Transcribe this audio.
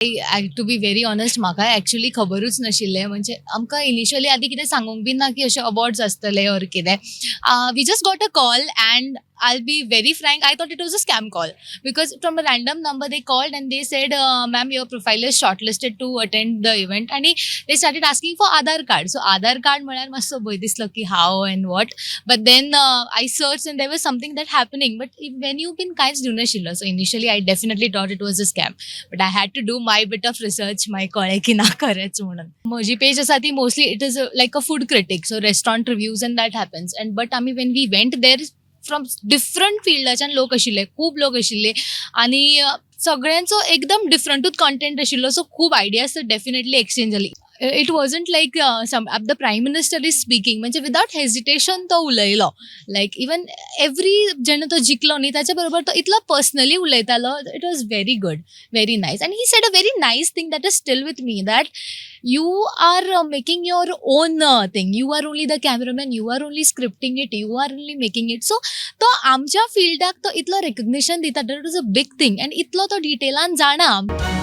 To be very honest, म्हाका actually खबरूच नाशिल्लें. म्हणजे आमकां इनिशियली आदी कितें सांगूंक बी ना की अशे अवॉर्ड्स आसतले ऑर कितें. We just got a call and I'll be very frank, I thought it was a scam call because from a random number they called and they said, "Ma'am, your profile is shortlisted to attend the event," and they started asking for Aadhaar card. So Aadhaar card म्हळ्यार मातसो भंय दिसलो की how and what. But then I searched and there was something that happening. But venue बीन कांयच दिवं नाशिल्लो. So initially I definitely thought it was a scam. But I had to do my bit of research, मागीर कळ्ळें की ना खरेंच म्हणून. म्हजी पेज आसा ती mostly it is like a food critic. So restaurant reviews and that happens. And but आमी when we went there, from different फिल्डाच्यान लोक आशिल्ले, खूब लोक आशिल्ले आनी सगळ्यांचो एकदम डिफरंटूच कॉन्टेंट आशिल्लो. सो खूब आयडियाज डेफिनेटली एक्सचेंज जाली. It wasn't like some the Prime Minister is speaking. म्हणजे विदाउट हेजिटेशन तो उलयलो. लायक इवन एवरी जेन्ना तो जिखलो न्ही, ताच्या बरोबर तो इतलो पर्सनली उलयतालो. It was very good, very nice, and he said a very nice thing that is still with me, that you are making your own thing. You are only the cameraman, you are only scripting it, you are only making it. So तो आमच्या फिल्डाक तो इतलो recognition दिता, that is a big thing, and इतलो तो डिटेलान जाणा.